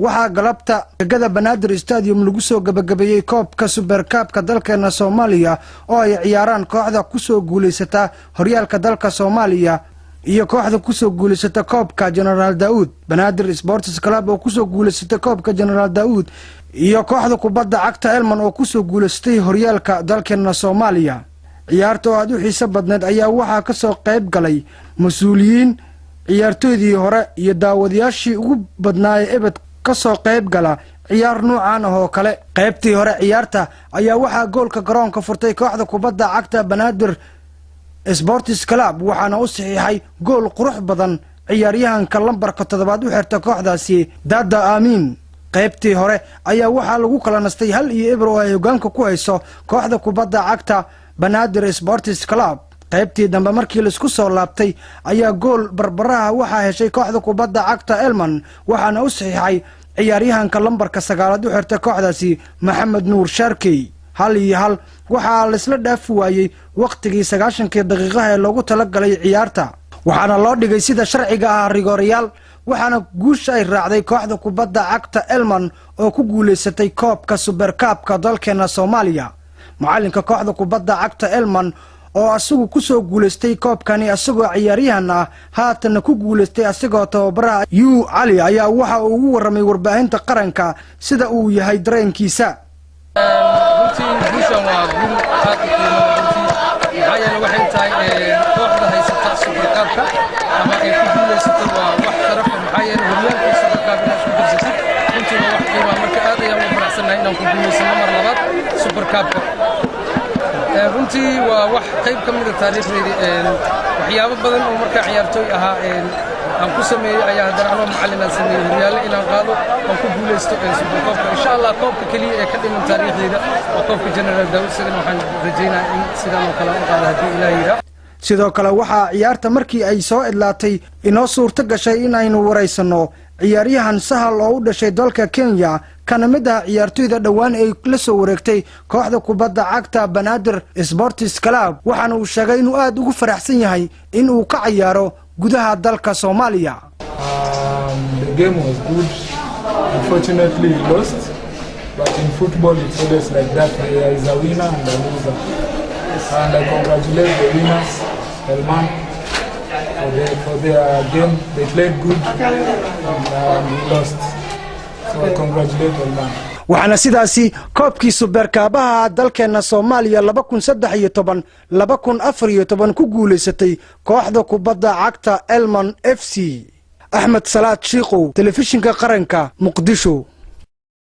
Waxaa galabta gegada Banaadir Stadium lagu soo gebagabeeyey koobka Super Cup-ka dalkeena Soomaaliya, oo ay ciyaaraan kooxda kusoo guulaysata horyaalka dalka Soomaaliya iyo kooxda kusoo guulaysata koobka Genaraal Daa'uud. Banaadir Sports Club oo kusoo guulaysatay koobka Genaraal Daa'uud iyo kooxda kubadda cagta Elman oo kusoo guulaysatay horyaalka dalkeena Soomaaliya. Ciyaarta oo aad u xiiso badneed ayaa waxaa ka soo qayb galay mas-uuliyiin, ciyaartoydii hore iyo daawadayaashii ugu badnaa ee ebed ka soo qayb gala ciyaar nuucan ah oo kale. Qaybtii hore ciyaarta ayaa waxaa goolka garoonka furtay kooxda kubadda cagta Banaadir Sports Club, waxaana u saxiixay gool qurux badan ciyaaryahanka lambarka 7aad u xirta kooxdaasi, Dada Aamiin. Qaybtii hore ayaa waxaa lagu kala nastay 1-0 oo ay hogaanka ku hayso kooxda kubadda cagta Banaadir Sports Club. Qaybtii dambe markii laisku soo laabtay ayaa gool barbaraha waxaa heshay kooxda kubadda cagta Elman, waxaana u saxiixay ciyaaryahanka lambarka 9aad u xirta kooxdaasi, Maxamed Nuur Shaarkey. 1-1 waxaa laisla dhaafi waayey wakhtigii 90-kii daqiiqaha ee loogu talagalay ciyaarta, waxaana loo dhigay sida sharciga ah rigoorayaal, waxaana guusha ay raacday kooxda kubadda cagta Elman oo ku guulaysatay koobka Super Cup-ka dalkeena Soomaaliya. Macalinka kooxda kubadda cagta Elman oo asagu kusoo guulaystay koobkani asagoo ciyaaryahan ah, haatanna ku guulaystay asagoo tababaraha, Yu Cali, ayaa waxa uu ugu warramay warbaahinta qaranka sida uu yahay dareenkiisa. Runtii guushan waa guul aad u qiimo runtii, maxaa yeele waxay tahay kooxda haysata Super Cup-ka ama ay ku guulaysatay waa wax sharaf ah, maxaa yeele horyaalkii Super Cup inaad isku darsatid runtii waa wax qiimaa. Marka aad ayaan ugu faraxsannahay inaan ku guulaysano mar labaad Super Cup-ka. Runtii waa wax qayb ka mida taariikhdayda. Waxyaabo badan oo markaa ciyaartooy ahaa aan ku sameeyey ayaa haddana anoo macallin aan sameeyey, horyaalle inaan qaado, aan ku guulaysto super koobka. Insha Allah, koobka keliya ee ka dhiman taariikhdayda waa koobka General Daawud. Sidan waxaan rajaynayaa in sidan oo kale u qaado haddii Ilaah yidhaa. Sidoo kale waxaa ciyaarta markii ay soo idlaatay inoo suurto gashay in aynu waraysanno ciyaaryahan Sahal oo u dhashay dalka Kenya, kana mid ah ciyaartoyda dhowaan ay la soo wareegtay kooxda kubadda cagta Banaadir Sports Club, waxaana uu sheegay inuu aad ugu faraxsan yahay in uu ka cayaaro gudaha dalka Soomaaliya. The game was good. Unfortunately, we lost. But in football, it's always like that. There is a winner and a loser. And I congratulate the winners, Elman, for their game. They played good and we lost. So I congratulate Elman. Waxaana sidaasi koobkii Super Cup-aha dalkeenna Soomaaliya 2013, 2014 ku guulaysatay kooxda kubadda cagta Elman FC. Axmed Salaad Shiikow, Telefishinka Qaranka, Muqdisho.